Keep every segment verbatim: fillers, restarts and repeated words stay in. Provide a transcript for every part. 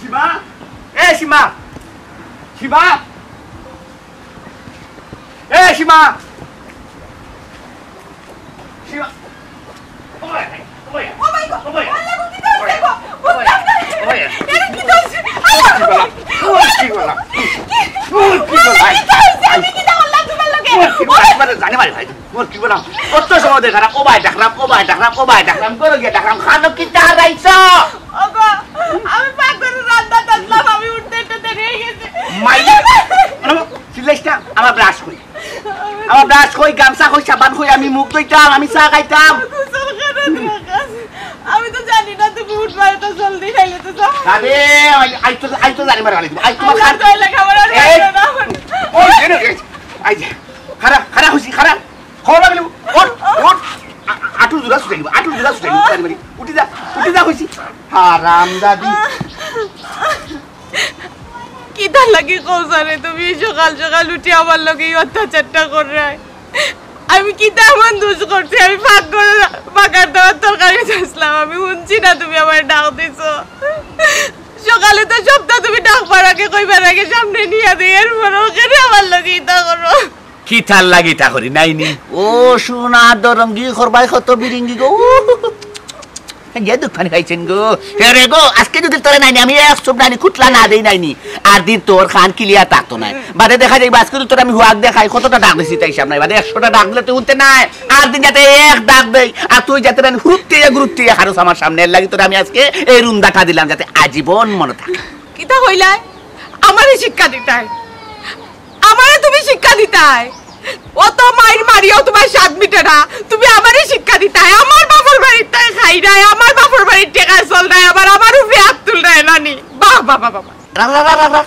সীমা, এ সীমা, সীমা, এ সীমা, সীমা। ও ভাই, ও ভাই, ও ভাই গো, ও ভাই। আল্লাহ গো, কিতা অইছে গো? বুঝলাম না। ও ভাই। এরে কিতা অইছে? আল্লাহ গো। ও কি বলা? ও কি বলা? কিতা অইছে? আমি কিতা করলাম তুমার লগে? ও কি বলা? একবারে জানে মারি ভাই। মোর কি বললাম? অত সময় দেখলাম, ও ভাই ডাকলাম, ও ভাই ডাকলাম, ও ভাই ডাকলাম, ঘরো গিয়া ডাকলাম, খানো কিতা হারাইছো? ওগো, আমি পাকঘরে রান্না টানলাম, আমি উঠতে একটু দেরি অই গেছে। মাই, মানে, চিল্লাইস না, আমার ব্রাশ কই? আমার ব্রাশ কই, গামছা কই, সাবান কই, আমি মুখ ধুইতাম, আমি চা খাইতাম। গোসল করার দরকার। আমি তো জানি না তুমি উঠবা, এত জলদি খাইলে তো যাও। আরে, আই, আই তো, আই তো জানি মারা গালি দিব। আই তোমার আল্লাহ খান তো এলাকা আমার আর এই, রাখবে না। ওই, এই, এই, আই যে, খারা, খারা হইছি, খারা। খবর লাগলে, ওঠ, ওঠ। আ-, আ-, আটুর জোড়া ছুটাই দিব, আটুর জোড়া ছুটাই দিব, জানি মারি। উঠি যা, উঠি যা কইছি। হারাম দাদি। কিতা লাগি কও জানে তুমি সকাল সকাল উঠি আমার লগে এই অত্যাচারটা কররায়? আমি কিতা এমন দোষ করছি? আমি পাক করে বাগার দেওয়ার তরকারি চাইছিলাম, আমি শুনছি না তুমি আমার ডাক দিছো। সকালে তো সবটা তুমি ডাকবার আগে কইবার আগে সামনে নিয়া দেই, এরপরও কেন আমার লগে ইতা করো? কিতার লাগি ইতা করি নাইনি? ও সোনা দরঙ্গি করবাই কত বিরিঙ্গি গো। গিয়া দুখ পানি খাইছেন গো। হে রে গো, আজকে যদি তোরে নাইনি, আমি এক চুপ নাইনি, কুটলা না দেই নাইনি। আর দিন তোর খান কিলিয়া থাকতো নায়। বাদে দেখা যাইবো, আজকে যদি তোরে আমি হুয়াক দেখাই, কতটা ডাক দিছি তাই সামনে। বাদে একশোটা ডাক দিলে তুই উঠতে নায়। আর দিন যাতে এক ডাক দেই, আর তুই যাতে নাইনি হুরুত্তে গুরুত্তে হারুস আমার সামনে। এর লাগি তোরে আমি আজকে এই রুন্দাটা দিলাম, যাতে আজীবন মনে থাকে। কিতা কইলায়? আমারে শিক্ষা দিতায়? আমারে তুমি শিক্ষা দিতায়? অত মাইর মারিয়াও তোমার স্বাদ মিটে না। তুমি আমারে শিক্ষা দিতায়? আমার বাপর বাড়ির তাই খাই নাই, আমার বাপর বাড়ির টেকায় চল নাই, আবার আমার উপরে আত তুল নাই নানি। বাহ, বাহ, বাহ, বাহ, বাহ। রা, রা, রা, রা, রা।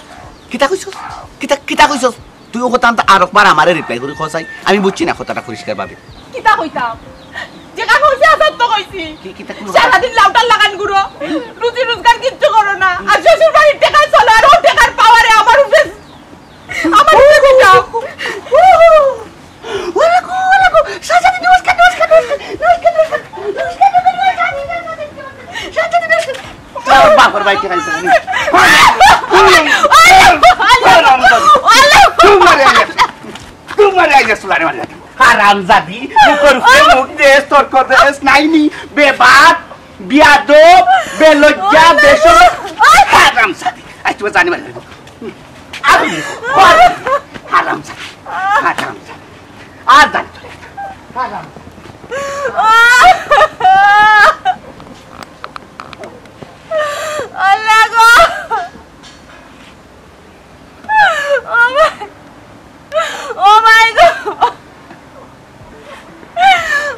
কিতা কইছস? কিতা, কিতা কইছস? তুই ও কথা আনতে আর একবার আমারে রিপ্লাই করি কসাই। আমি বুঝছি না কথাটা পরিষ্কার ভাবে। কিতা কইতাম? যেটা কইছি, আসার তো কইছি। কি, কিতা কোন সারাদিন লাউটার লাগান ঘুরো, রুজি রোজগার কিচ্ছু করো না, আর শ্বশুর বাড়ির টেকায় চলো, আর ও টেকার পাওয়ারে আমার উপরে, আমার উপরে দিতাম। ওরে গো, ওরে গো, সাজাদি নমস্কার, নমস্কার, নমস্কার, নমস্কার, নমস্কার, নমস্কার, নমস্কার, নমস্কার, সাজাদি নমস্কার। তোর বাপর বাড়ি টেকা দিতে হবে। তোমারে আইয়া, তোমারে আইয়া, সুলারে মারি। হারামজাদি, মুখর উপরে মুখ দেস, তর্ক দেস, নাইনি, বেবাদ, বিয়াদব, বেলজ্জা, বেশরম, হারামজাদি। আজ তোমার জানি মারি। আর হারামজাদি, হারামজাদি। আর জানি তোরে। হারামজাদি। আল্লাহ গো। ও মাই, ও মাই গো।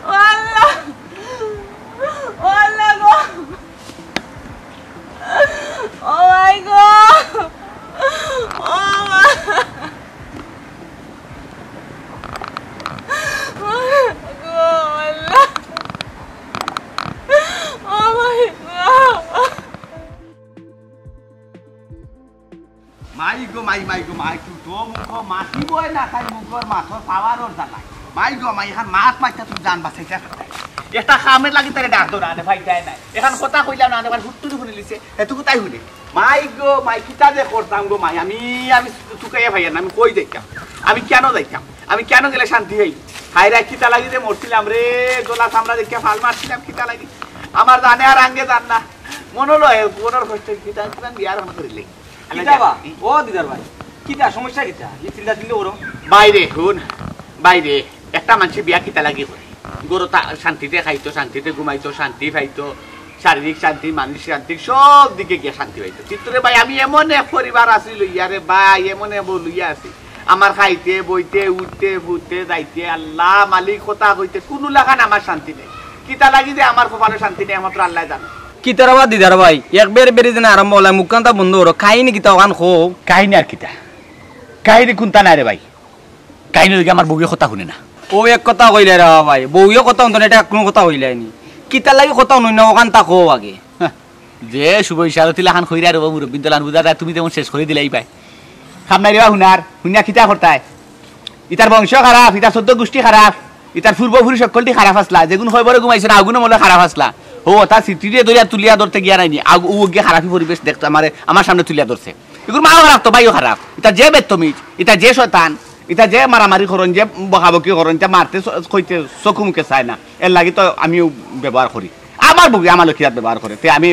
ও আল্লাহ। ও আল্লাহ গো। ও মাই গো। ও মা। ও গো, আল্লাহ। ও মাই গো। মাই গো মাই, মাই গো মাই, তুই তো মুখ মাটি বয় না খাই মুখর মাথর পাওয়ারর জ্বালায়। মাই গো মাই, এখন মাত মাইতা তুই জান বাঁচাইতে পারতাই। এটা কামের লাগি তারে ডাক ধরা আনে ভাই দেয় নাই। এখন কথা কইলাম না, আনে হুট্টুরি শুনে লিছে, এটুকু তাই শুনে। মাই গো মাই, কিতা যে করতাম গো মাই, আমি, আমি তুকাইয়া ভাইয়া না, আমি কই যাইতাম, আমি কেন যাইতাম, আমি কেন গেলে শান্তি হই? হায় রে, কিতা লাগি যে মরছিলাম রে, গলা চামড়া দেখিয়া ফাল মারছিলাম, কিতা লাগি? আমার জানে আর আঙ্গে জান না, মনে লয়, মনের কষ্ট কিতা, কিতা বিয়ার হন করিলে। কিতা বা? ও দিদার ভাই, কিতা সমস্যা কিতা? ই চিল্লা চিল্লি করো। বাইরে হুন, বাইরে একটা মানষে বিয়া কিতা লাগি করে? গরু তা শান্তিতে খাইতো, শান্তিতে ঘুমাইতো, শান্তি পাইতো, শারীরিক শান্তি, মানসিক শান্তি, সব দিকে গিয়া শান্তি পাইতো। কিন্তু রে ভাই, আমি এমন এক পরিবার আছি লইয়া রে ভাই, এমন এক বউ লইয়া আছি, আমার খাইতে, বইতে, উঠতে, ফুটতে, যাইতে, আল্লাহ মালিক কথা কইতে, কুনু লাখান আমার শান্তি নাই। কিতা লাগি যে আমার কপালো শান্তি নাই, একমাত্র আল্লায় জানে। কিতার আবার দিদার ভাই, এক বের বেরি যেন আরম্ভ অইলায়, মুখখানতা বন্ধ করো, কাহিনী কিতা অখান কও। কাহিনী আর কিতা? কাহিনী কুনতা নাই রে ভাই? কাহিনী অইলো গি আমার বউয়ে কথা হুনে না। ও এক কথা কইলায় রে ভাই, বউয়ে কথা হুনতো না, এটা কুনু কথা কইলায় নি? কিতার লাগি কথা হুনইন না, অখানতা কও আগে। হ্যাঁ, যে শুভ ইশারতি লাখান কইরা রে বাবু, রবিন তোলান বুঝা যায়, তুমি যেমন শেষ করি দিলাইবায়। খাম নাই রে বা হুনার, হুনিয়া কিতা করতায়? ইতার বংশ খারাপ, ইতার চৌদ্দ গুষ্টি খারাপ, ইতার পূর্বপুরুষ অকলটি খারাপ আছলা, যেগুন কয়বরে ঘুমাইছে না, অগুনও মনে খারাপ আছলা। ও, তার স্মৃতিরে ধরিয়া তুলিয়া ধরতে গিয়া নাইনি, আগ-, ও গিয়া খারাপি পরিবেশ দেখতে আমারে, আমার সামনে তুলিয়া ধরছে। এগুর মাও খারাপ তো, ভাইও খারাপ। ইতা যে বেত্তমিজ, ইতা যে শয়তান, ইতা যে মারামারি করইন, যে বকাবকি করইন, ইতা মারতে চ-, কইতে চকু মুখে চায় না। এর লাগি তো আমিও ব্যবহার করি। আমার বউয়ে আমার লগে কিতা ব্যবহার করে। তে আমি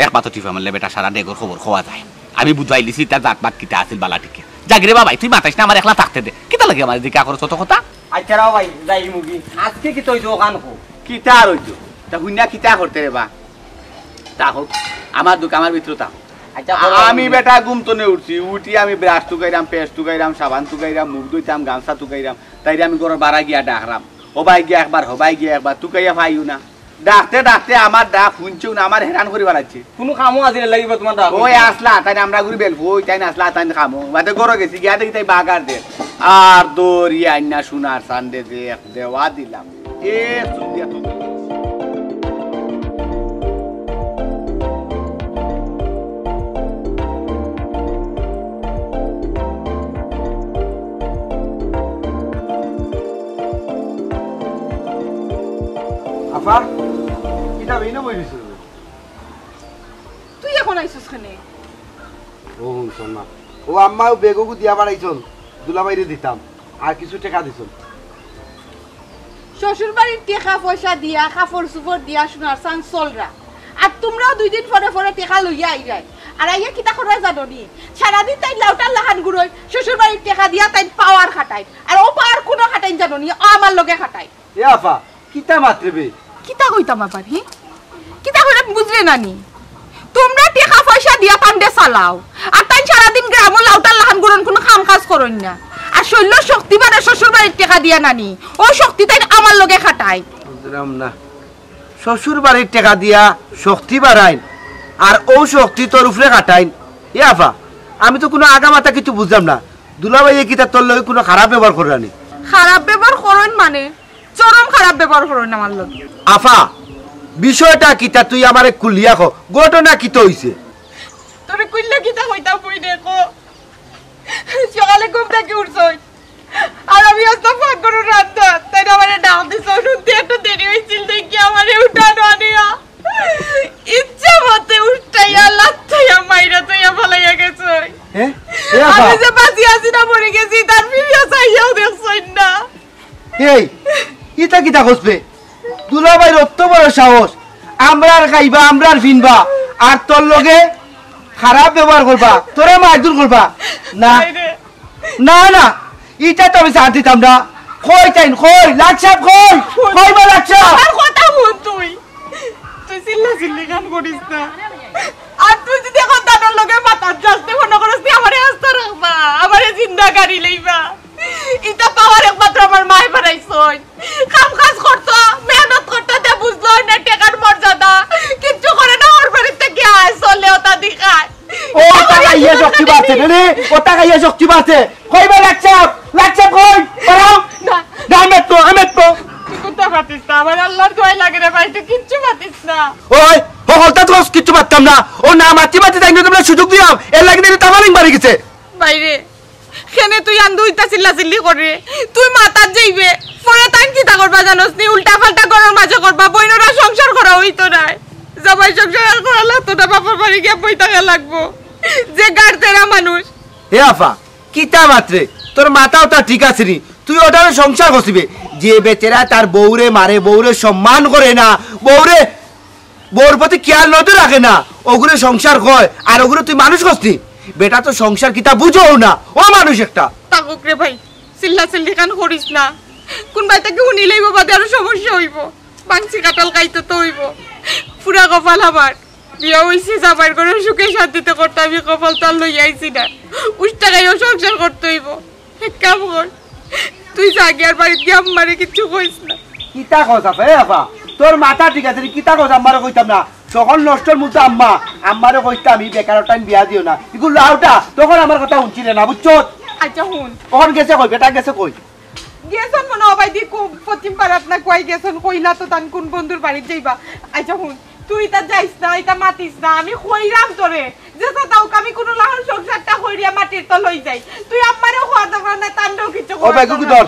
এক বাতো টিপা মারলে বেটা সারা ডেগর খবর কওয়া যায়। আমি বুঝাইলিছি ইতা জাত-মাত কিতা আছিল বালা টিকে। যাগি রে বাবাই, তুই মাতাইস না, আমার একলা থাকতে দে। কিতা লাগি আমার দিকে আকরস অত কথা? আচ্ছা রাও ভাই, যাইমুগি। আজকে কিতা অইছে অখান কও। কিতা আর অইতো? তা হুনিয়া কিতা করতে রে বা? তা হোক, আমার দুঃখ আমার ভিতরে তা হোক। আচ্ছা, করো। আমি বেটা ঘুম তনে উঠছি, উঠি আমি ব্রাশ তুকাইরাম, পেস্ট তুকাইরাম, সাবান তুকাইরাম, মুখ ধুইতাম, গামছা তুকাইরাম, তাইরে আমি ঘরর বারা গিয়া ডাকরাম, হবাই গিয়া একবার, হবাই গিয়া একবার, তুকাইয়া পাইও না। ডাকতে ডাকতে আমার ডাক হুনছেও না, আমার হেরান করি বাড়াইছে। কুনু কামো আছিল লাগি বা তুমার ডাক ওই হুনছে? আসলা, তাই আমরা ঘুরি বেল, ওই তাই না আসলা, তাই না কামো। বাদে ঘরো গেছি, গিয়া দেখি তাই বাগার দে। আর দৌড়িয়া আইনা সোনার সানরে যে এক দেওয়া দিলাম। এ সুদিয়া তো। আফা, কিতা বেইনা বই দিছো? তুই এখন আইছস কেনে? ও হুনছন না। ও আম্মা, ও বেগগু দিয়া বাড়াইছন, দুলাভাইরে দিতাম, আর কিছু টেকা দিছন। শ্বশুর বাড়ির টেকা পয়সা দিয়া, কাপড় চুপড় দিয়া সোনার সান চলরা। আর তুমরাও দুই দিন পরে পরে টেকা লইয়া আইরায়। আর আইয়া কিতা কররা জানো নি? সারাদিন তাইন লাউটার লাখান ঘুরইন, শ্বশুর বাড়ির টেকা দিয়া তাইন পাওয়ার খাটাইন। আর ও পাওয়ার কুনো খাটাইন জানো নি? ও আমার লগে খাটাইন। এ আফা, কিতা মাতরে বে? কিতা কইতাম আবার, হি? কিতা কইতাম বুঝরে না নি? তুমরা টেকা পয়সা দিয়া তানরে চালাও, আর তাইন সারাদিন গ্রামো লাউটার লাখান ঘুরইন, কুনু কাম কাজ করইন না। আর শৈল্য শক্তি বাড়ে শ্বশুর বাড়ির টেকা দিয়া নানি, ও শক্তি তাইন আমার লগে খাটাইন। বুঝলাম না, শ্বশুর বাড়ির টেকা দিয়া শক্তি বাড়াইন, আর ও শক্তি তোর উপরে খাটাইন। এ আফা, আমি তো কুনু আগামাতা কিছু বুঝলাম না। দুলাভাইয়ে কিতা তোর লগে কুনু খারাপ ব্যবহার কররা নি? খারাপ ব্যবহার করইন মানে? চরম খারাপ ব্যবহার করইন আমার লগে। আফা, বিষয়টা কিতা তুই আমারে খুলিয়া ক, ঘটনা কিতা অইছে? তোরে খুলিয়া কিতা কইতাম, কই দে ক। সকালে ঘুম থাকি উঠছইন, আর আমি আস্তা ফাঁক করু রান্না, তাইন আমারে ডাক দিছইন, উঠতে একটু দেরি অইছিল দেখি আমারে উঠানো আনিয়া ইচ্ছা মতে উঠাইয়া লাত্তাইয়া মাইরা তইয়া ফালাইয়া গেছইন। হ্যাঁ? এ আফা। আমি যে বাঁচি আছি না মরি গেছি, তার ফিরিয়া চাইয়াও দেখছইন না। এই, ইতা কিতা কছবে? দুলাভাইর অত বড় সাহস, আমরার খাইবা, আমরার ফিনবা, আর তোর লগে খারাপ ব্যবহার করবা, তোরে মারধর করবা। না, না, না, ইটা তো আমি ছাড় দিতাম না। কই তাইন, কই? লাট সাব কই? কই বা লাট সাব? আমার কথা হুন তুই। তুই চিল্লা চিল্লি কান করিস না। আর তুই যদি এখন তানর লগে মাতাত যাস, তে মনো করস তুই আমারে আস্তা রাখবা, আমারে জিন্দা গাড়ি লইবা। ইতা পাওয়ার একমাত্র আমার মায় বানাইছইন। কাম কাজ করতো, মেহনত করতো, তে বুঝলো না টেকার মর্যাদা। কিচ্ছু করে না, ওর বাড়িতে গিয়া আয়, চলে ওটা দি খায়। ও টাকা ইয়ে শক্তি বাড়ছে, রে, রে, ও টাকা ইয়ে শক্তি বাড়ছে। কই বা লাট সাব, লাট সাব কই? বাড়াও। না। না, আমি তো, আমি তো। তুই কুন্তা পাতিস না, আমার আল্লাহর দোয়াই লাগে রে ভাই, তুই কিচ্ছু পাতিস না। ওই, হকলতা তো কিচ্ছু পারতাম না। ও না মাতি মাতি তাই না তোমরা সুযোগ দিলাম, এর লাগি তাইলে তামালিং বাড়ি গেছে। বাইরে, কেনে তুই আন্দু ইতা চিল্লা চিল্লি করে? তুই মাতাত যাইবে, পরে তাইন কিতা করবা জানোস নি? উল্টা পাল্টা ঘরর মাঝে করবা, বইনরা সংসার করা অইতো নায়। জামাই সংসার আর করা লাগতো না, বাপর বাড়ি গিয়া বই থাকা লাগবো। যে গাড়তেরা মানুষ। এ আফা, কিতা মাতরে? তোর মাথা ওটা ঠিক আছে নি? তুই ওটারে সংসার করছিবে। যে বেচারা তার বউরে মারে, বউরে সম্মান করে না, বউরে বউর প্রতি খেয়াল নজর রাখে না, ওগুরে সংসার কয়, আর ওগুরে তুই মানুষ করছি? বেটা তো সংসার কিতা বুঝোও না, ও মানুষ একটা। তাকুক রে ভাই, চিল্লা চিল্লি কান করিস না। কোন বাড়ি থেকে হুনি লইব বাদে আরো সমস্যা হইব। বাংসি কাটাল খাইতে তো হইব। পুরা কপাল আমার। বিয়া হইছে জামাইর ঘরে সুখে শান্তিতে করতাম, আমি কপাল তো আর লই আইছি না। উষ্টা খাইও সংসার করতে হইব। এক কাম কর, তুই যা গিয়ার বাড়িত গিয়া আম্মারে কিচ্ছু কইস না। কিতা কস আফা, এ আফা? তোর মাথা ঠিক আছে নি? কিতা কস আম্মারে কইতাম না? তখন নষ্টর মতো আম্মা, আম্মারে কইতাম, "ই বেকার টাইম বিয়া দিও না।" ইগু লাউটা, তখন আমার কথা হুনছিলে না, বুঝছো? আচ্ছা হুন। তখন গেছে কই, বেটা গেছে কই? গেছন মনে হয় ভাই দি কো-, পশ্চিম পাড়াত না কই গেছন, কইলা তো তান কোন বন্ধুর বাড়িত যাইবা। আচ্ছা হুন, তুই ইতা যাইস না, ইতা মাতিস না, আমি কইরাম তোরে। যে কথা হোক, আমি কোনো লাহন সংসারটা করিয়া মাটির তল হই যাই। তুই আমারেও খোয়া দরকার না, তানরেও কিছু ও খোয়া ভাই, গুগু দরকার। ধর।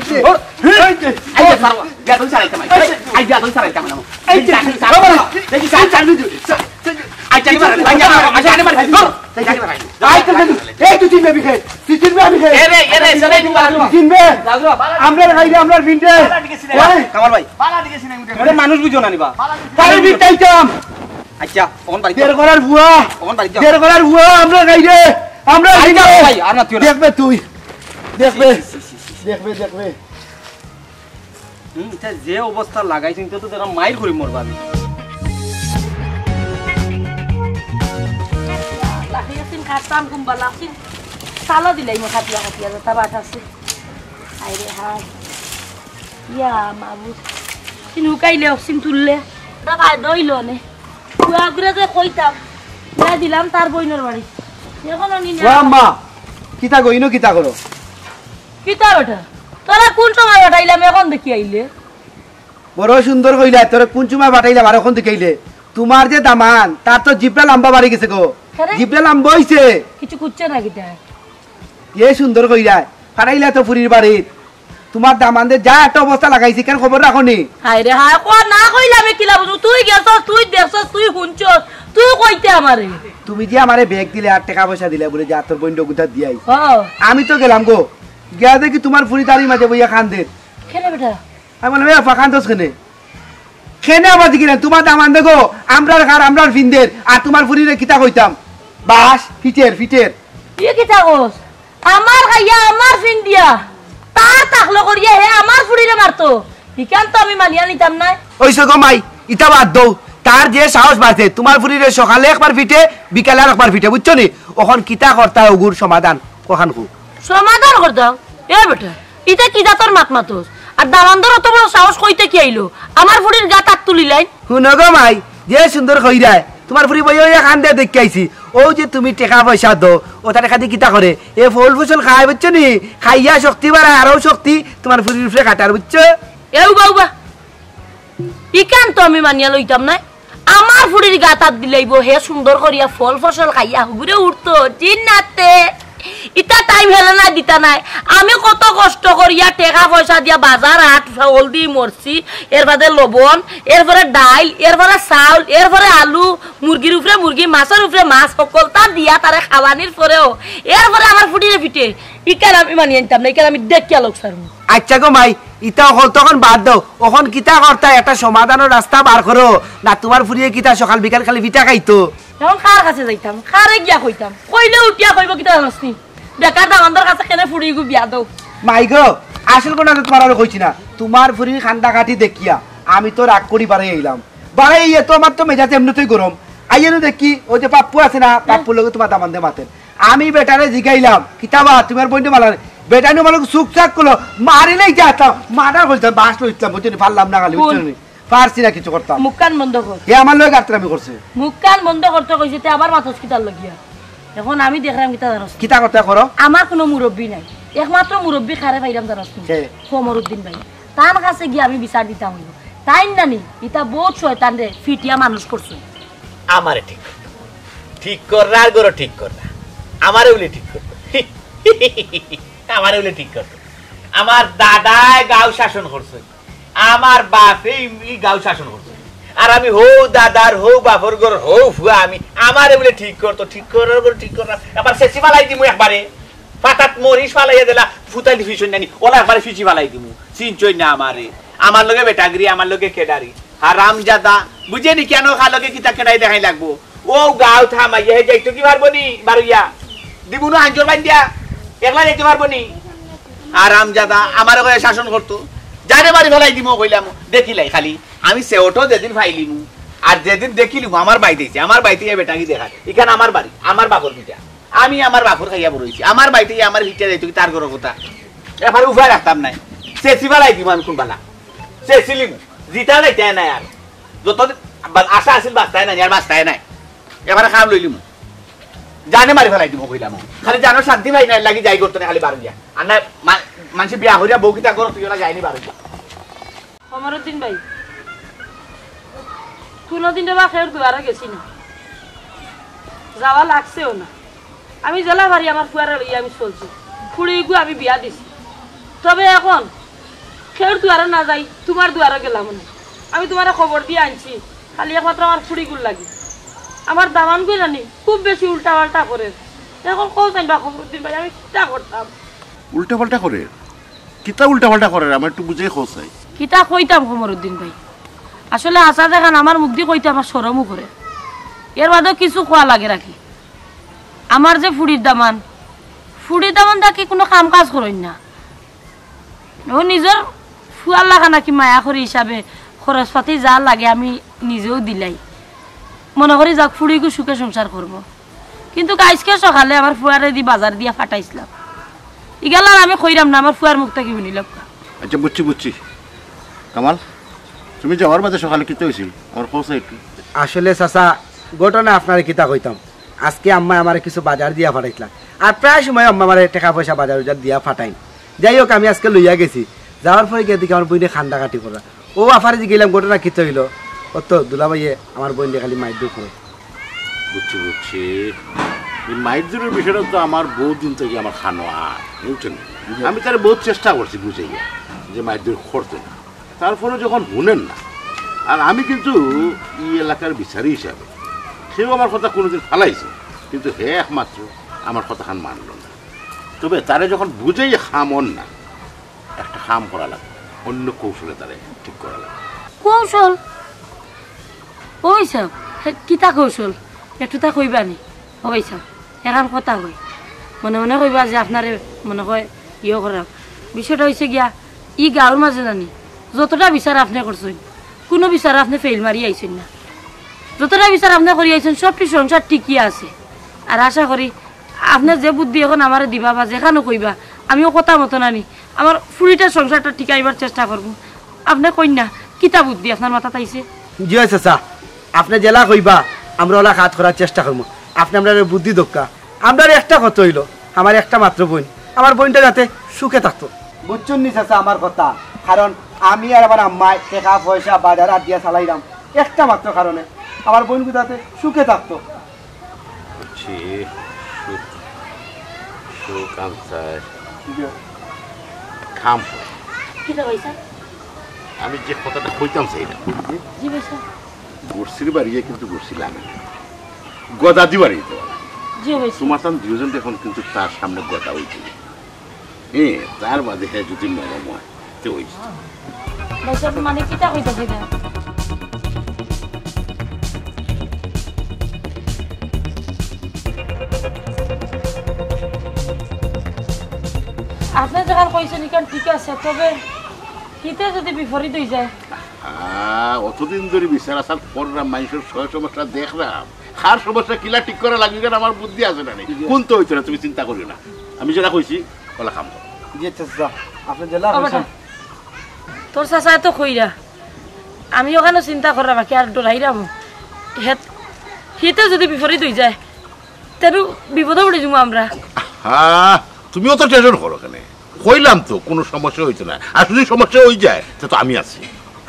এই যে, এই যে, আইয়া সারবা, বিয়া তুমি সারাইতে মাই। আইয়া তুমি সারাইতে মাই। এই যে, দেখি, বাবা, দেখি, আইয়া তুমি সারাইতে মাই। আইয়া তুমি সারাইতে মাই। ধর, আইয়া তুমি সারাইতে মাই। আইয়া তুমি সারাইতে মাই। এই তুই চিনবে বিখে, তুই চিনবে আমি খে। এ রে, এ রে, চিনবে তুমি বাবা। চিনবে? লাগলো। আমরার গাইরে, আমরার ভিন্ডে। ওই, কামাল ভাই। আরে মানুষ বুঝো না নিবা। তারে বিটাইতাম। আচ্ছা, অখন বাড়ি যাও। বের করার বুয়া। অখন বাড়ি যাও। বের করার বুয়া, আমরার গাইরে। আমরার বাড়ি যাও ভিন্ডে। ভাই, আর মাতিও না। দেখবে তুই। দেখবে। দেখবে, দেখবে। হুম, ইতা যে অবস্থা লাগাইছে, ইতা তো দেখো মাইর করি মরবা আমি। লাফি আছিন খাতাম কুম্বা লাফি। সালা দিলাই মো খাতিয়া খাতিয়া যেতা বাট আছে। হায় রে হায়। ইয়া মাবুদ। সিন হুকাইলে অক্সিন তুললে। দা ভাই দইল নে। বুয়া ঘুরে যে কইতাম। ইয়া দিলাম তার বইনর বাড়ি। এখনো নি না। ও আম্মা, কিতা গো, ইনো কিতা করো? কিতা বেটা? তোরা কোন সময় পাঠাইলাম, এখন দেখি আইলে? বড় সুন্দর কইলা, তোরে কোন সময় পাঠাইলাম আর এখন দেখি আইলে? তোমার যে দামান, তার তো জিবরা লম্বা বাড়ি গেছে গো। আরে? জিবরা লম্বা হইছে। কিছু করছে না কিতা? এ সুন্দর কইলা, পাঠাইলা তো ফুরির বাড়িত। তোমার দামান্দে যা একটা অবস্থা লাগাইছে, কেন খবর রাখো নি? হায় রে হায়, কো না কইলাম এ কিলা বুঝু? তুই গেছস, তুই দেখছস, তুই হুনছস, তুই কইতে আমারে। তুমি যে আমারে ব্যাগ দিলে আর টেকা পয়সা দিলে বলে যে তোর বইন ডগুতা দিয়াই। ও। আমি তো গেলাম গো। গিয়া দেখি তোমার ফুরি তারি মাঝে বইয়া কান্দের। কেনে বেটা? আমি বললাম, "এ আফা, কান্দস কেনে?" কেনে আবার দেখি না, তোমার দামান্দে গো, আমরার ঘর, আমরার ভিন্ডের, আর তোমার ফুরিরে কিতা কইতাম? বাস, ফিটের, ফিটের। ইয়ে কিতা কস? আমার খাইয়া, আমার ভিন্ডিয়া, তার তাকলো করিয়া হে আমার ফুরিরে মারতো। ইখান তো আমি মানিয়া নিতাম নায়। ওই সে গো মাই, ইতা বাদ দৌ। তার যে সাহস বাড়ছে, তোমার ফুরিরে সকালে একবার ফিটে, বিকালে আর একবার ফিটে, বুঝছো নি? অখন কিতা করতা ওগুর সমাধান, কখান কু? সমাধান করতাম? এ বেটা, ইতা কি জাতর মাত মাতস? আর দামান্দর অত বড় সাহস কইতে কি আইলো? আমার ফুরির গাত আত তুলিলাইন। হুনো গো মাই, যে সুন্দর কইরায়, তোমার ফুরি বইয়া বইয়া কান্দে দেখি আইছি। ও যে তুমি টেকা পয়সা দো, ও তার টেকা দি কিতা করে? এ ফল ফসল খায়, বুঝছো নি? খাইয়া শক্তি বাড়ায়, আরো শক্তি তোমার ফুরির উপরে খাটার, বুঝছো? এ উবা উবা, ইখান তো আমি মানিয়া লইতাম নায়। আমার ফুরির গাত আত দিলাইবো, হে সুন্দর করিয়া ফল ফসল খাইয়া হুগুরে উঠতো, জিন্নাতে। ইতা টাইম হেলে না দিতা নায়। আমি কত কষ্ট করিয়া টেকা পয়সা দিয়া বাজার হাট, হলদি, মরচি, এর বাদে লবণ, এরপরে ডাইল, এরপরে চাউল, এরপরে আলু, মুরগির উপরে মুরগি, মাছর উপরে মাছ, হকলতা দিয়া তারে খাওয়ানির পরেও এরপরে আমার ফুটিরে ফিটে ইকান আমি মানি আনতাম না, ইকান আমি দেখিয়া লোক সারমু। আচ্ছা গো মাই, ইতা হকল তখন বাদ দাও, অখন কিতা করতা, একটা সমাধানর রাস্তা বার করো না। তুমার ফুরিয়ে কিতা সকাল বিকাল খালি পিঠা খাইতো? এখন কার কাছে যাইতাম, কারে গিয়া কইতাম? কইলে উঠিয়া কইব কিতা জানোস নি? বেকার দামান্দর কাছে কেনে ফুড়িগু বিয়া দেও। মাই গো, আসল কথা তো তুমার আর কইছি না। তুমার ফুড়ির কান্দা কাটি দেখিয়া আমি তো রাগ করি বাড়াই আইলাম। বাড়াই আইয়া তো আমার তো মেজাজ এমনিতেই গরম। আইয়া নু দেখি ওই যে পাপ্পু আছে না, পাপ্পুর লগে তুমার দামান্দে মাতের। আমি বেটারে জিগাইলাম, "কিতা বা তুমার বইনটা মারলা নি?" বেটা নু মানে চুপ চাক করলো, মারিলেই যে আসতাম, মার্ডার করতাম, বাস লইতাম, বুঝছো নি? পারলাম না খালি, বুঝছো নি? পারছি না কিছু করতাম। মুখখান বন্ধ কর। হে আমার লগে গাত্রামি করছে। মুখখান বন্ধ করতে কইছে, তে আবার মাতস কিতার লাগিয়া? এখন আমি দেখলাম কিতা জানোস? কিতা করতে করো? আমার কোনো মুরব্বি নাই, একমাত্র মুরব্বি খারে পাইলাম জানোস নি? কে? কমরুদ্দিন ভাই। তার কাছে গিয়া আমি বিচার দিতাম অইব। তাই না নি? ইতা বহুত শয়তান রে, ফিটিয়া মানুষ করছে। আমারে ঠিক করতো, ঠিক কররা আর গরো ঠিক কররা। আমারে উলে ঠিক করতো, আমারে উলে ঠিক করতো। আমার দাদায় গাঁও শাসন করছে, আমার বাপে ই গাঁও শাসন করছে। আর আমি হউ দাদার, হউ বাপর ঘর, হউ ফুয়া আমি, আমারে বলে ঠিক করতো, ঠিক করার ঘর ঠিক করলাম। আবার শেষি ফালাই দিমু একবারে, ফাতাত মরিচ ফালাইয়া দিলা, ফুতাইলি ফিসন নানি, ওলা একবারে ফিসি ফালাই দিমু। চিনছই না আমারে, আমার লগে বেটাগিরি, আমার লগে কেডারি। হারামজাদা, বুঝে নি কেন কার লগে কিতা কেডাই দেখাই লাগবো? ও গাঁও থামাইয়া হে যাইতো কি পারবো নি বারইয়া? দিবুনু হাঞ্জর বান্ধিয়া, একলা যাইতে পারবো নি? হারামজাদা, আমারে কয়ে শাসন করতো। জানে বাড়ি ফালাই দিমু কইলাম, দেখিলাই খালি। আমি সেওটো যেদিন ফাইলিমু, আর যেদিন দেখিলিমু, আমার বাড়িত আইছে, আমার বাড়িত গিয়া বেটাগি দেখা। ইখান আমার বাড়ি, আমার বাপর ভিটা। আমি আমার বাপর খাইয়া বড় অইছি, আমার বাড়িত গিয়া আমার ভিটা যাইতো কি তার ঘরর কথা? এবারে উপায় রাখতাম নাই, শেষি ফালাই দিমু আমি কোন বালা। শেষিলিমু, জিতা যাইতে নাই আর। যতদিন বা-, আশা আছিল বাস্তায় নাই, আর বাস্তায় নাই। এবারে খাম লইলিমু। জানে মারি ফালাই দিমু কইলাম। খালি জানো শান্তি পাই না, এর লাগি যাই করতো না, খালি বারইয়া। আর না মা-, মানষে বিয়া করিয়া বউ কিতা করো, তুই ওরা যায়নি বারইয়া। কমরুদ্দিন ভাই, কোনোদিন রে বা কেউর দুয়ারে গেছি না, যাওয়া লাগছেও না। আমি যেলা পারি আমার ফুয়ারে লইয়া আমি চলছি, ফুড়িগু আমি বিয়া দিছি। তবে এখন কেউর দুয়ারে না যাই, তুমার দুয়ারে গেলাম না। আমি তুমারে খবর দিয়া আনছি, খালি একমাত্র আমার ফুড়িগুর লাগি। আমার দামানগুই জানি খুব বেশি উল্টা পাল্টা করের। এখন কও চাইন বা কমরুদ্দিন ভাই, আমি কিতা করতাম? উল্টা পাল্টা করের? কিতা উল্টা পাল্টা করের? আমার একটু বুঝাই কও চাই। কিতা কইতাম কমরুদ্দিন ভাই, আসলে হাছা যেখান আমার মুখদি কইতে আমার শরমও করে। এর বাদেও কিছু কওয়া লাগে রাখি। আমার যে ফুড়ির দামান, ফুড়ির দামান থাকি কোনো কাম কাজ করইন না। ও নিজর ফুয়ার লাগা নাকি মায়া করি হিসাবে খরচপাতি যা লাগে আমি নিজেও দিলাই। মনে করি যাউক ফুড়িগু সুখে সংসার করবো। কিন্তু আইজকে সকালে আমার ফুয়ারে দি বাজার দিয়া ফাটাইছলাম। ইগালার আমি কইরাম না, আমার ফুয়ার মুখ থাকি হুনিলাউক্কা। আচ্ছা, বুঝছি, বুঝছি। কামাল, তুমি যাওয়ার বাদে সকালে কিতা অইছিল? আমার কও চাই একটু। আসলে চাচা, ঘটনা আপনারে কিতা কইতাম। আইজকে আম্মায় আমারে কিছু বাজার দিয়া ফাটাইছলা। আর প্রায় সময় আম্মায় আমারে টেকা পয়সা বাজার উজার দিয়া ফাটাইন। যাই হোক, আমি আইজকে লইয়া গেছি। যাওয়ার পরে গিয়া দেখি আমার বইনে কান্দা কাটি কররা। ও আফারে জিগাইলাম ঘটনা কিতা অইলো? ও তো দুলাভাইয়ে আমার বইনরে খালি মাইর দৌড় করে। বুঝছি, বুঝছি। এই মাইর দৌড়র বিষয়টা তো আমার বহুত দিন থাকি আমার কানো আয়, বুঝছইন? জি। আমি তারে বহুত চেষ্টা করছি বুঝাইয়া যে মাইর দৌড় করতো না। তারপরে যখন হুনের না, আর আমি কিন্তু ই এলাকার বিচারি হিসাবে, হেও আমার কথা কোনোদিন ফালাইছে, কিন্তু হে একমাত্র আমার কথাখান মানলো না। তবে তারে যখন বুঝাইয়া কাম অর না, একটা কাম করা লাগবো, অইন্য কৌশলে তারে ঠিক করা লাগবো। কৌশল? অউ সাব, হে, কিতা কৌশল? একটু তা কইবা নি? ও ভাই সাব, এখান কথা কই। মনে মনে কইবা যে আপনারে মনে কয় ইয়ে করা। বিষয়টা অইছে গিয়া, ই গাঁওর মাঝে জানি, যতটা বিচার আপনে করছইন, কুনু বিচার আপনে ফেইল মারি আইছইন না। যতটা বিচার আপনে করি আইছইন, সব সংসার টিকিয়া আছে। আর আশা করি, আপনে যে বুদ্ধি এখন আমারে দিবা বা যেখানো কইবা, আমি ও কথা মতো নানি, আমার ফুড়িটার সংসারটা টিকাইবার চেষ্টা করমু। আপনে কইন না, কিতা বুদ্ধি আপনার মাথাত আইছে? জি অয় চাচা, আপনে যেলা কইবা, আমরা ওলা কাজ করার চেষ্টা করমু। আপনে আমরারে বুদ্ধি দেউক্কা। আমরার একটা কথা অইলো, আমার একটা মাত্র বইন, আমার বইনটা যাতে সুখে থাকতো। বুঝছইন নি চাচা আমার কথা? কারণ আমি আর আমার আম্মায় টেকা পয়সা বাজার হাট দিয়া চালাইরাম একটা মাত্র কারণে, আমার বইনগু যাতে সুখে থাকতো। বুঝছি, সুখ, তো কাম চাই। কাম কর। কিতা কইছা? আমি যে কথাটা কইতাম চাইলাম, জি ভাইসাব। গুড়ছির বাড়িয়ে কিন্তু গুড়ছি লাগে না। গদা দি বাড়িয়ে দিতে পারে। জি ভাইসাব। তোমার তান দুইজন এখন কিন্তু তার সামনে গদা হইতে। হ্যাঁ, তার বাদে হ্যাঁ যদি নরম হয়, তে ওই। ভাইসাব, মানে কিতা কইতাছে এটা? আপনি যখন কইছেন, ইখান ঠিক আছে, তবে হিতে যদি বিপরীত হয়ে যায়? আহ, অতদিন ধরে বিচার আচার করলাম, মানুষের ছয় সমস্যা দেখলাম, কার সমস্যা কিলা ঠিক করা লাগে, এখানে আমার বুদ্ধি আছে না নি? কোন তো হইতো না, তুমি চিন্তা করিও না। আমি যেটা কইছি, ওলা কাম করো। জি, আচ্ছা, আচ্ছা, আপনি যেলা ও বেটা, কইছেন। তোর চাচায় তো কইরা, আমি ওখানে চিন্তা করা বাকি আর ডরাইরাম। হেত-, হিতে যদি বিপরীত হয়ে যায়, তেনু বিপদে পড়ে যাবো আমরা। হ্যাঁ, তুমিও তো টেনশন করো কেনে? কইলাম তো, কোনো সমস্যা হইতো না। আর যদি সমস্যা হয়ে যায়, তে তো আমি আছি।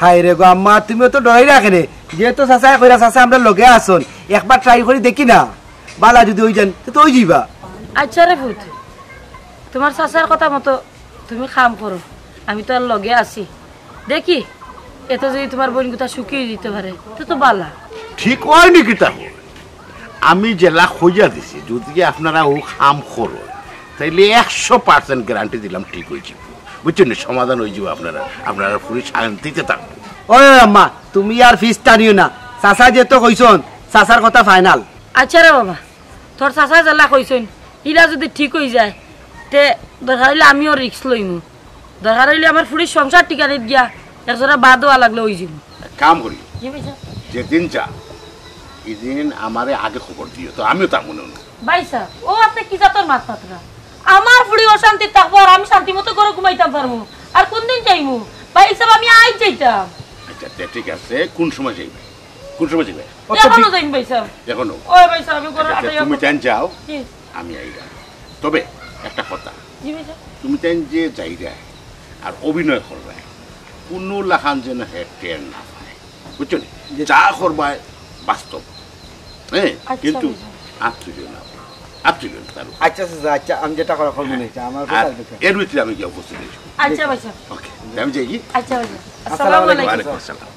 হায় রে গো আম্মা, তুমিও তো ডরাই রাখে রে। যেহেতু চাচায় কইরা, চাচা আমরা লগে আছন, একবার ট্রাই করি দেখি না, বালা যদি হয়ে যান, তে তো হয়ে যাইবা। আচ্ছা রে পুত, তোমার চাচার কথা মতো তুমি কাম করো, আমি তো আর লগে আছি। দেখি, এত যদি তোমার বোন গুতা সুখী হয়ে দিতে পারে, তো তো বালা। ঠিক হয়নি কিতা হয়? আমি যেলা কইয়া দিছি, যদি আপনারা ও কাম করো, তাইলে একশো পার্সেন্ট গ্যারান্টি দিলাম ঠিক হয়ে যাবো। বুঝছেন নি? সমাধান হয়ে যাবো আপনারা, আপনারা পুরি শান্তিতে থাকবো। ওই আম্মা, তুমি আর ফিস টানিও না। চাচা যেহেতু কইছন, চাচার কথা ফাইনাল। আচ্ছা রে বাবা, তোর চাচা যেলা কইছন, ইলা যদি ঠিক হয়ে যায়, তে দরকার হইলে আমিও রিস্ক লইমু। দরকার হইলে আমার ফুড়ির সংসার টিকানিত গিয়া এক জোড়া বাদ দেওয়া লাগলে ওই যাইমু। এক কাম করি, জি ভাইসাব। যেদিন যা, এদিন আমারে আগে খবর দিও, তো আমিও তার মনে মনে। ভাইসাব, ও আপনি কি জাতর মাত মাতরা? আমার ফুড়ি অশান্তি থাকবো আর আমি শান্তি মতো করে ঘুমাইতাম পারমু। আর কোন দিন যাইমু? ভাইসাব, আমি আইজ যাইতাম। আচ্ছা, তে ঠিক আছে, কোন সময় যাইবে? কোন সময় যাইবে? ও তো এখনো বি- যাইমু ভাইসাব। এখনো? ওই ভাইসাব, আমি ঘরে আচ্ছা, তে আটাই তুমি এখন। তাইন যাও, জি। আমি আইলাম। তবে একটা কথা, জি ভাইসাব। তুমি তাইন যে যাইরায় আর অভিনয় কররায়, কোনো লাখান যেন হে টের না পায়, বুঝছো নি? জি। যা করবায় বাস্তব, হ্যাঁ, আচ্ছা, কিন্তু বুঝলাম। আত্মীয় না, আত্মীয় না তার। আচ্ছা, আচ্ছা, আচ্ছা, আমি যেটা করা করবো না, এটা আমার আর কথা দেখো। এর ভিতরে আমি গিয়ে উপস্থিত হয়েছি। আচ্ছা, ভাইসাব। ওকে, আমি যাই কি? আচ্ছা, ভাইসাব। আসসালামু আসসালামু আলাইকুম। আলাইকুম। ওয়ালাইকুম আসসালাম।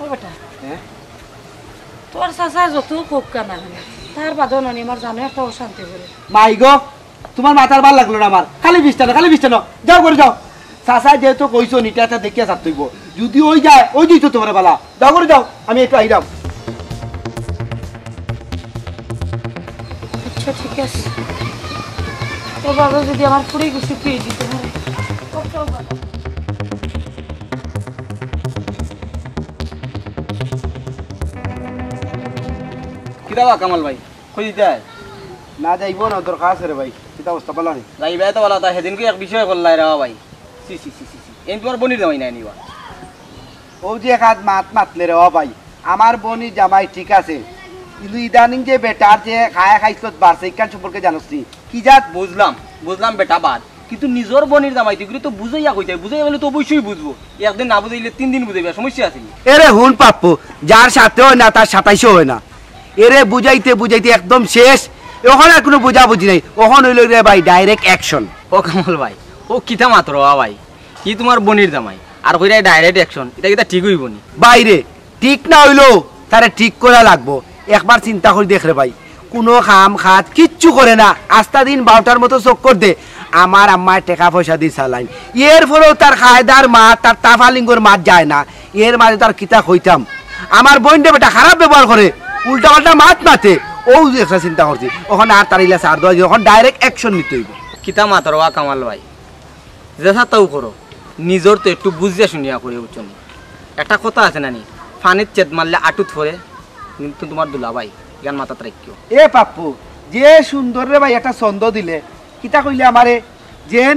ও বেটা, হ্যাঁ? তোর চাচা যত হোক কেন, তার বাদে নানি আমার জানো একটা অশান্তি করে। মাই গো, তোমার মাথার বার লাগলো না আমার। খালি বিছানো, খালি বিছানো। যাও ঘরে যাও। চাচা যেহেতু কইছো, নিটা একটা দেখিয়া ছাড়তে হইব। যদি ওই যায়, ওই দিত তোমার বালা। যাও ঘরে যাও, আমি একটু আইরাম। আচ্ছা, ঠিক আছে। ও বাবা, যদি আমার ফুড়ি গুছি পেয়ে দিতে পারে। ওকে, ও বাবা। কিতা বা কামাল ভাই, কই যাইতায়? না যাইব না, দরকার আছে রে ভাই। কিতা অবস্থা, ভালা নি? যাইবায় তো ভালা, তা সেদিনকে এক বিষয় করলাই রে ভাই। ছি, ছি, ছি, ছি, ছি। এই তোমার বনির জামাই নাই নিবা? ও যে এক আধ মাত মাতলে রে, ও ভাই, আমার বনির জামাই ঠিক আছে, কিন্তু ইদানিং যে বেটার যে খায় খাইছলত বাড়ছে, ইখান সম্পর্কে জানোস নি? কি জাত? বুঝলাম, বুঝলাম বেটা বাদ, কিন্তু নিজর বনির জামাই তুই তো বুঝাইয়া কইতে, বুঝাইয়া বলে তো অবশ্যই বুঝবো, একদিন না বুঝাইলে তিন দিন বুঝাইবা, সমস্যা আছে নি? এরে হুন পাপ্পু, যার সাথে হয় না তার সাতাইশও হয় না। এরে বুঝাইতে বুঝাইতে একদম শেষ, এখন আর কোনো বুঝাবুঝি নাই, এখন হইল রে ভাই ডাইরেক্ট অ্যাকশন। ও কামাল ভাই, ও কিতা মাতর ও ভাই, কি তোমার বনির জামাই আর কইরায় ডাইরেক্ট অ্যাকশন, এটা কিতা ঠিক হইব নি? বাইরে ঠিক না হইলেও তারে ঠিক করা লাগবো। একবার চিন্তা করি দেখ রে ভাই, কোনো কাম কাজ কিচ্ছু করে না, আস্তা দিন বারোটার মতো চক্কর দে। আমার আম্মায় টেকা পয়সা দি চালাইন, এর পরেও তার কায়দার মাত, তার তাফালিঙ্গর মাত যায় না। এর মাঝে তার কিতা কইতাম, আমার বইনরে বেটা খারাপ ব্যবহার করে, উল্টা পাল্টা মাত মাতে। ও একটা চিন্তা করছি, ওখানে আর তার ইলা সার দেওয়া, ওখানে ডাইরেক্ট অ্যাকশন নিতে হইব। কিতা মাতর ওয়া কামাল ভাই, যেটা তাও করো, নিজর তো একটু বুঝিয়া শুনিয়া করিও, বুঝছো নি? একটা কথা আছে না নি, পানিত চেত মারলে আটুত পড়ে, কিন্তু তোমার দুলাভাই, ইখান মাথাত রাখিও। এ পাপ্পু, যে সুন্দর রে ভাই একটা ছন্দ দিলে, কিতা কইলে আমারে, যেন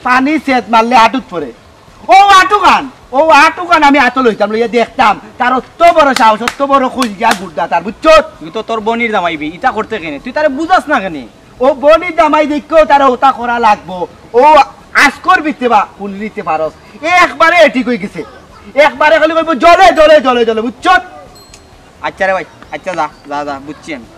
পানি চেত মারলে আটুত পড়ে। ও আটুকান, ও আটুকান আমি আতো লইতাম, লইয়া দেখতাম, তার অত বড় সাহস, অত বড় কইলজা গুর্দা তার, বুঝছো? তুই তো তোর বনির জামাই বে, ইটা করতে কেনে? তুই তারে বুঝাস না কেনে? ও বনির জামাই দেখো, তার ওটা করা লাগবো। ও আজকর বিতে বা কুলিতে পারস, একবারে ঠিক হয়ে গেছে, একবারে খালি কইবো, "জলে, জলে, জলে, জলে", বুঝছো? আচ্ছা রে ভাই, আচ্ছা, যা, যা, যা, বুঝছি আমি।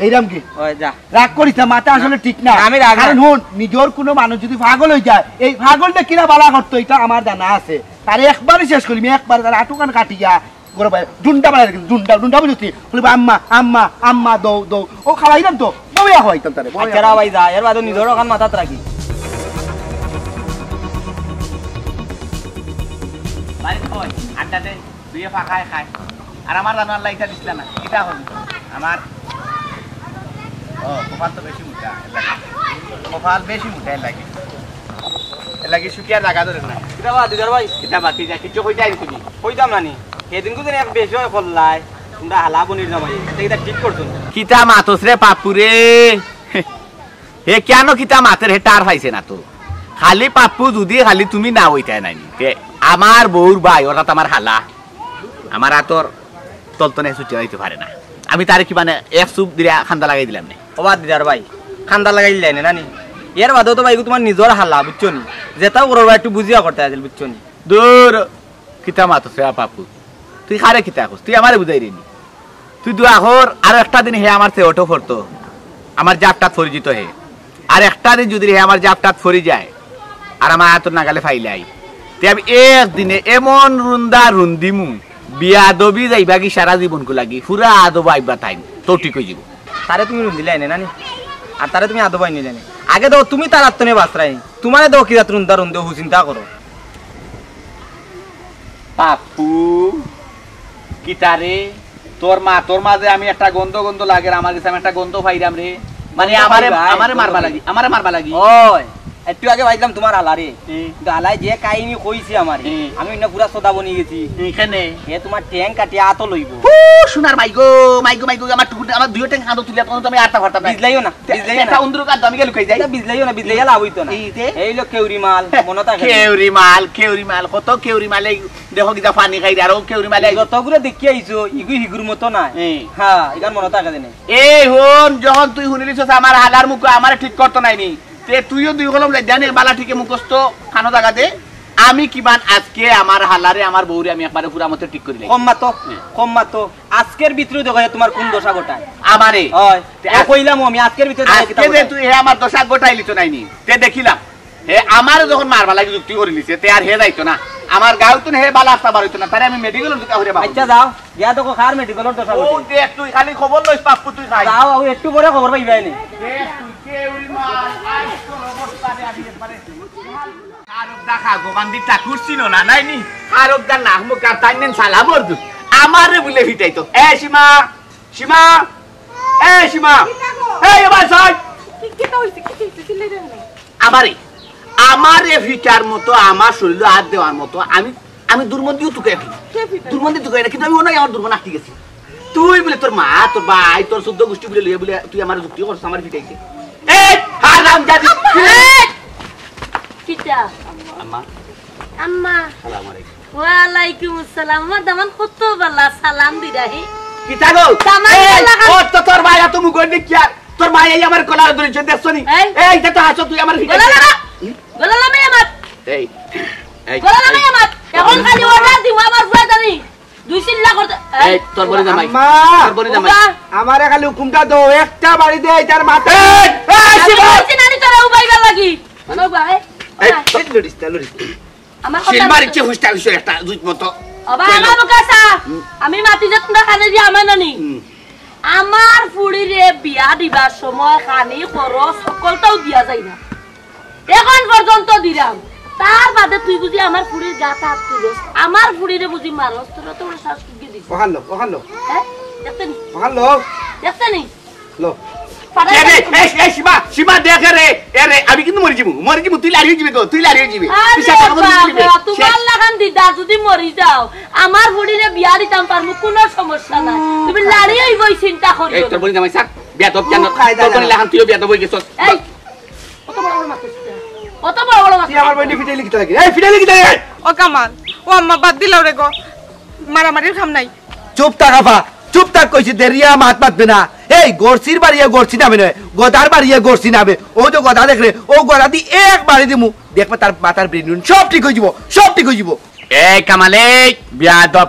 এইরাম কি? ওই যা। রাগ করিস না, মাথা আসলে ঠিক না। না, আমি রাগ না। কারণ হুন, নিজর কুনু মানুষ যুদি পাগল অইযায়, এই পাগলরে কিলা ভালা করতো, ইটা আমার জানা আছে। তারে একবারই শেষ করিমু, একবার তার আটুখান কাটিয়া, গরো ভাই, ডুন্ডা বানাই রাখি, ডুন্ডা, ডুন্ডা বুঝছস? বলে, "আম্মা, আম্মা, আম্মা, দৌ, দৌ।" ও খাওয়াইরাম তো, বউয়া খাওয়াইতাম তারে, বউয়া আচ্ছা রে খাওয়াইতাম। ভাই, যা, এর বাদে নিজর ওখান মাথাত রাখি। বাড়িত কই? আড্ডা দে। দুইয়ে ফাঁকায় খায়। আর আমার জানো আল্লাহ ইটা দিছলা না। ইটা হল আমার, ও, কপাল তো বেশি মোটা, এর লাগি। কপাল বেশি মোটা, এর লাগি। এর লাগি শুকিয়ার জাগা ধরে না। কিতা বা, দিদার ভাই? কিতা বা, তুই যা, কিচ্ছু কইতায় নি তুমি। কইতাম না নি। সেদিন কুদিন এক বেশ হয় করলায়, তোমরা হালা বনির জামাই। ইটা কিতা ঠিক করছো না? কিতা মাতস রে পাপ্পু রে? হে কেন কিতা মাতের, হে টার পাইছে না তো। খালি পাপ্পু যুদি খালি তুমি না অইতায় নাইনি। তে আমার বউর ভাই, অর্থাৎ আমার হালা, আমার আতর তলতনে ছুটিয়া যাইতে পারে না। আমি তারে কি মানে এক চুপ দিরা খান্দা লাগাই দিলাম নে। ও বাদ দিদার ভাই, খান্দা লাগাই দিলাই নে নানি। এর বাদেও তো ভাই, ইগু তোমার নিজর হালা, বুঝছো নি? যেটাও করো ভাই, একটু বুঝিয়া করতে আছিল, বুঝছো নি? দূর, কিতা মাতস রে পাপ্পু? তুই কারে কিতা কস? তুই আমারে বুঝাইরে নি। তুই দোয়া কর, আর একটা দিন হে আমার চেয়ে অটো পড়তো, আমার জাপটাত পরিচিত হে। আর একটা দিন যুদি হে আমার জাপটাত পরি যায়, আর আমার আতর নাগালে ফাইলাই, তে আমি এক দিনে এমন রুন্দা রুন্দিমু, বিয়াদবি যাইবা কি সারা জীবনকু লাগি, পুরা আদব আইবা তাইন, তো ঠিক অইযিবো। তারে তুমি রুন্দিলায় নে নানি, আর তারে তুমি আদব আইনিলায় নে। আগে তো তুমি তার আত্মনে বাসরাই, তোমারে তো কি জাত রুন্দা রুন্দে হু চিন্তা করো। পাপ্পু, কিতা রে? তোর মা, তোর মাঝে আমি একটা গন্ধ গন্ধ লাগের, আমার গেছে আমি একটা গন্ধ পাইরাম রে। মানে গন্ধ আমারে, পাইবা, এই আমারে গন্ধ মারবা পাইবা। লাগি, আমারে মারবা লাগি। ওই, একটু আগে পাইলাম তোমার হালারে। হুম। কিন্তু হালায় যে কাহিনী কইছে আমারে, হুম। আমি অইন্য পুরা সদা বনি গেছি। হুম, কেনে? এ তোমার ঠ্যাং কাটিয়া আতো লইবো। হু, সোনার মাইগো, মাইগো, মাইগো, আমার টুকুর, আমার দুইও ঠ্যাং হাতো তুলিয়া তখন তো আমি আটটা ফাটতাম না। বিজলাইও না, তে, বিজলাইও না। এটা উন্দুর কার দামি গেল কই যাই? এটা বিজলাইও না, বিজলাইয়া লাভ অইতো না। এই যে? এই লোক কেউরি মাল, মনে থাকে। কেউরি মাল, কেউরি মাল, কত কেউরি মাল এই দেখো কিতা পানি খাই, আরো কেউরি মালে। যতগুলো দেখি আইছো, ইগু হিগুর মতো নায়। এই। হ্যাঁ, ইখান মনে থাকে জানি। এই হুন, যখন তুই হুনিলিছস আমার হালার মুখো আমারে ঠিক করতো নাইনি, তে তুইও দুই কলম লাই জানে বালা ঠিকে মুখস্থ খানো জাগা দে। আমি কিমান আজকে আমার হালারে, আমার বউরে আমি একবারে পুরা মতে ঠিক করি লাই। কম মাতো, হুম। কম মাতো। আজকের ভিতরে দেখো তোমার কোন দশা ঘটায়। আমারে? হয়। তে এ আজ-, কইলাম আমি আজকের ভিতরে দেখো আজকে কিতা যে ঘটায়। তুই হে আমার দশা ঘটাইলি তো নাইনি, তে দেখিলাম। হে আমারে যখন মারবা লাগি যুক্তি করি নিছে, তে আর হে যাইতো না। আমার গাউতুন হে বালা আস্তা বার অইতো না, তারে আমি মেডিকেল জুতা হইরে বাবু। আচ্ছা যাও, গিয়া দেখো কার মেডিকেলর দশা ও ঘটে। দেখ তুই খালি খবর লইস পাপ্পু তুই খাই। যাও, ও একটু পরে খবর পাইবায় নি। দেখ তুই কেউরি মাল, আইস তোর অবস্থা রে আমি একবারে। আরব দা খা গো বান্দি ঠাকুর চিনো না নাইনি? আরব দা না মুখ আর তাই নেন সালা বর্দু। আমারে বলে ফিটাইতো। এ সীমা, সীমা, এ সীমা, কিতা গো? এই এবার সাই। কি, কিতা হইছে? কিতা হইছে? চিল্লাই দেন না। আমারে, আমারে ফিটার মতো, আমার শরীরে হাত দেওয়ার মতো, আমি, আমি দুর্মন্দিও তুকে ফেলি। কে ফিটাইছে? দুর্মন্দি তুকে না, কিন্তু আমি ওনাই আমার দুর্মন আটকে গেছি। তুই বলে তোর মা, তোর ভাই, তোর চোদ্দ গোষ্ঠী বলে লইয়া বলে তুই আমার যুক্তি করছ, আমার ফিটাইছে। এই, হারাম জাদি। এই! কিতা? আম্মা। আম্মা। সালাম আলাইকুম। ওয়ালাইকুম আসসালাম। আমার দামান কত বালা সালাম দিরা হে। কিতা গো? দামান এই, বালা খান। ও তো তোর ভাই এত মুখ গন্ডি কি আর? তোর ভাই এই আমার কলার ধরেছে, দেখছো নি? এই। এই, এটা তো হাসো তুই আমার ভিতরে। গলা লাগা। হুম? গলা লাগাই আমার। এই, এই, গলা এই। লাগাই আমার। এখন খালি অর্ডার দিব আমার পুরা জানি। দুই চিল্লা করতে। এই, তোর বড়ি জামাই। আম্মা। তোর বড়ি জামাই। ওবা। আমারে খালি হুকুমটা দাও, একটা বাড়ি দে, এটার মাথা। এই, এই, আমি শিবা। বলছি নানি তোরা উবাইবার লাগি। মানে উবা, এই। এই, উবা। এই, লড়িস না, লড়িস না। আমার কথা শিলমার মতো। ইচ্ছে হুঁশটা হুঁশ একটা জুত মতো। ওবা, কইলো। আমার মুখে আসা। হুম। আমি মাতি যে তোমরা কানে দিয়ে আমার নানি। হুম। আমার ফুড়িরে বিয়া দিবার সময় খানি খরচ সকলটাও দিয়া যায় না। এখন পর্যন্ত দিলাম। তার বাদে তুই বুঝি আমার ফুড়ির গাত হাত তুলস, আমার ফুড়িরে বুঝি মারস, তোরা তো ওরা শ্বাস ফুঁকে দিস। ওখান লো, ওখান লো। হ্যাঁ? দেখতে নি? ওখান লো। দেখতে নি? লো। ফাটাই এ রে, দিস। এই, এই, সীমা, সীমা, দেখ রে, এ রে, আমি কিন্তু মরি যাবো, মরি যাবো, তুই লাড়ি হয়ে যাবে গো, তুই লাড়ি হয়ে যাবে। আরে তুই সাথে কথা বলছিস বাবা, রে? তোমার শেষ। লাগান দিদা, যদি মরি যাও, আমার ফুড়িরে বিয়া দিতাম পারমু, কোনো সমস্যা নাই। তুমি লাড়ি হইবই চিন্তা করিও এই না। তোর বলি জামাই স্যার, বিয়াদব কেন? খাই দাদা। তোর বলি লাগান তুইও বিয়াদব হয়ে গেছস। এই, কত বড় বড় মাছ আছে? কত বড় বড় মাছ তুই আমার আছে? বইনে ফিটাইলে কিতা লাগে? এই, ফিটাইলে কিতা লাগে? ও কামাল, ও আম্মা, বাদ দিলাও রে গো। মারামারির কাম নাই। চুপ থাক আফা, চুপ থাক কইছি, দেরিয়া মাত মাতবে না। এই, গরসির বাড়িয়ে গরসি নামে নয়, গদার বাড়িয়ে গরসি নামে। ও তো গদা দেখ রে, ও গদা দি এক বাড়ি দিমু, দেখবে তার মাথার ব্রেন সব ঠিক হয়ে যাব, সব ঠিক হয়ে যাব। এই কামাল, এই বিয়াদব,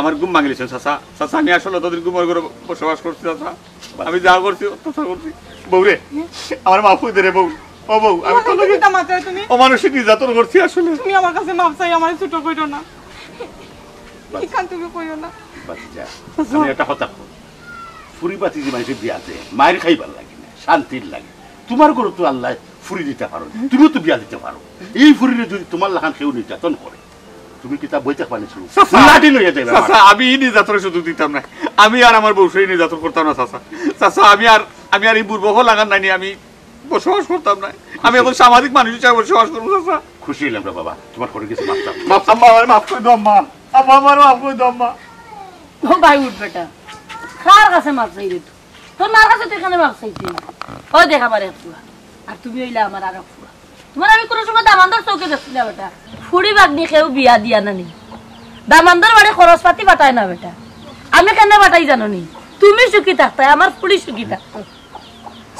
আমার ঘুম ভাঙিলিছেন চাচা। চাচা, আমি আসলে অতদিন ঘুমর ঘরে বসবাস করছি চাচা। আমি যা করছি, অত্যাচার করছি। বউ রে, আমার মাফ করি দে রে বউ। ও বউ, আমি তোর লগে কিতা মাতরায় তুমি? অমানসিক নির্যাতন করছি আসলে। তুমি আমার কাছে মাফ চাই, আমারে ছোট কইরো না। ইখান তুমি কইও না। বাচ্চা, আমি একটা কথা কই। ফুরি বাতি যে মানুষের বিয়াতে মাইর খাইবার লাগে না, শান্তির লাগে। তোমার ঘরে তো আল্লাহ ফুরি দিতা পারো, তুমিও তো বিয়া দিতা পারো। এই ফুরিরে যদি তোমার লাখান কেউ নির্যাতন করে, তুমি কিতা বই থাকবা নি? চাচা, লাঠি লইয়া যাইবা। চাচা, আমি ই নির্যাতনের সুযোগ দিতাম না। আমি আর আমার বউরে ই নির্যাতন করতাম না চাচা। চাচা, আমি আর, আমি আর ই বুড়বক লাখান নানি আমি বসবাস করতাম না। আমি এখন সামাজিক মানুষ হিসাবে বসবাস করবো চাচা। খুশি অইলাম রে বাবা, তোমার ঘরে গেছি মাফ চাও। মাফ চাও। আম্মা, আমারে মাফ করি দাও আম্মা। আম্মা, আমারে মাফ করি দাও আম্মা। ও ভাই, উঠ বেটা, কার কাছে মাফ চাইরে তুই? তোর মার কাছে তুই কেনে মাফ চাইতে? ওই দেখ আমার এক ফুয়া, আর তুমি অইলা আমার আর এক ফুয়া। তোমার আমি কোনো সময় দামান্দর চউখে দেখছি না বেটা। ফুরি ভাগ্নি কেউ বিয়া দিয়া না নি। দামান্দর বাড়ি খরচপাতি পাঠায় না বেটা। আমি কেনে পাঠাই জানো নি? তুমি সুখী থাকতায়, আমার ফুরি সুখী থাকতো,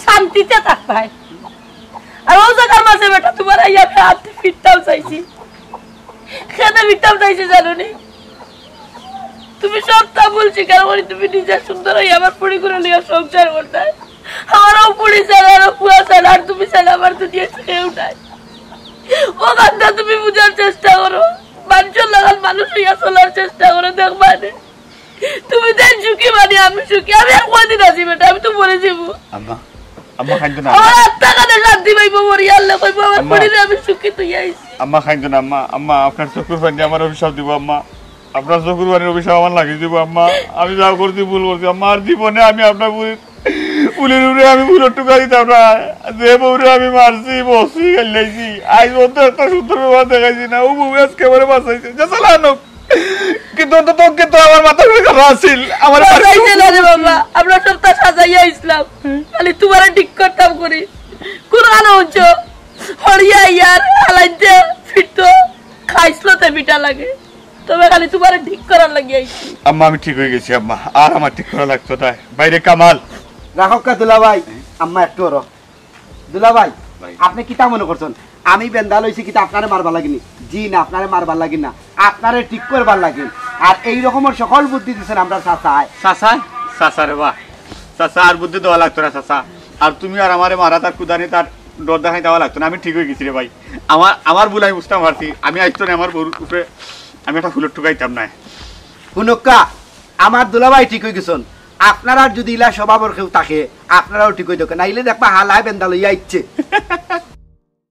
শান্তিতে থাকতায়। আর অউ জাগার মাঝে বেটা তোমার আইয়া আমি আত্তি ফিরতাম চাইছি। কেনে ফিরতাম চাইছি জানো নি? তুমি সবটা ভুল স্বীকার করি তুমি নিজে সুন্দর অইয়া আমার ফুরিগুরে লইয়া সংসার করতায়। আমারও ফুরি ছাড়া, আরও ফুয়া ছাড়া, আর তুমি ছাড়া আমার দুনিয়াত কেউ নাই। ও বান্দা, তুমি বুঝার চেষ্টা করো, মানষর লাখান মানুষ অইয়া চলার চেষ্টা করো, দেখবায় নে। তুমি যেন সুখী মানে আমি সুখী, আমি আর কয়দিন আছি বেটা, আমি তো মরি যাইমু। আম্মা, আম্মা কাইন্দো না। আমার আত্মা কানে শান্তি পাইবো, মরি আল্লাহ কইবো আমার আম্মা। ফুরিরে আমি সুখী থইয়া আইছি। আম্মা কাইন্দো না আম্মা, আম্মা আপনার চকুর পানি আমার অভিশাপ দিবো আম্মা। আপনার চকুর পানির অভিশাপ আমার লাগি দিবো আম্মা। আমি যা করছি ভুল করছি আম্মা, আর জীবনে আমি আপনার ফুরির, ফুরির উপরে আমি ফুলর টুকা দিতাম না। যে বউরে আমি মারছি, বসছি, গাইল্লাইছি, আইজ অন্তত একটা সুন্দর ব্যবহার দেখাইছি না, ও বউ আজকে আমারে বাঁচাইছে। যা চালা আনো। কিন্তু অন্তত কিন্তু আমার মাথার উপরে কথা আছিল, আমার বাঁচাইছে না রে বাবা, আমরা সবটা সাজাইয়া আইছলাম, খালি তোমারে ঠিক করতাম করি। কোন আনো হচ্ছ? হরিয়া ইয়ার হালাইতে ফিরতো, খাইছলো তে বিটা লাগে। তবে খালি তোমারে ঠিক করার লাগি আইছি। আম্মা, আমি ঠিক অই গেছি আম্মা, আর আমার ঠিক করা লাগতো না। বাইরে কামাল। রাখক্কা দুলাভাই, আম্মা একটু অরো। দুলাভাই, ভাই। আপনে কিতা মনে করছইন? আমি বেন্দা লইছি কিতা আপনারে মারবার লাগি নি? জি না, আপনারে মারবার লাগি না, আপনারে ঠিক করবার লাগি। আর এই রকমর সকল বুদ্ধি দিছইন আমরার চাচায়। চাচায়? চাচা রে বা। চাচা, আর বুদ্ধি দেওয়া লাগতো না চাচা। আর তুমি আর আমারে মারা তার কুদানি তার ডর দেখাই দেওয়া লাগতো না। আমি ঠিক অই গেছি রে ভাই। আমার, আমার ভুল আমি বুঝতাম পারছি। আমি আইজ থনে আমার বউর উপরে আমি একটা ফুলর টুকাইতাম না। হুনক্কা, আমার দুলাভাই ঠিক অই গেছইন। আপনারার যদি ইলা স্বভাবর কেউ থাকে, আপনারাও ঠিক অই থাকইন, নাইলে দেখবা হালায় বেন্দা লইয়া আইছে।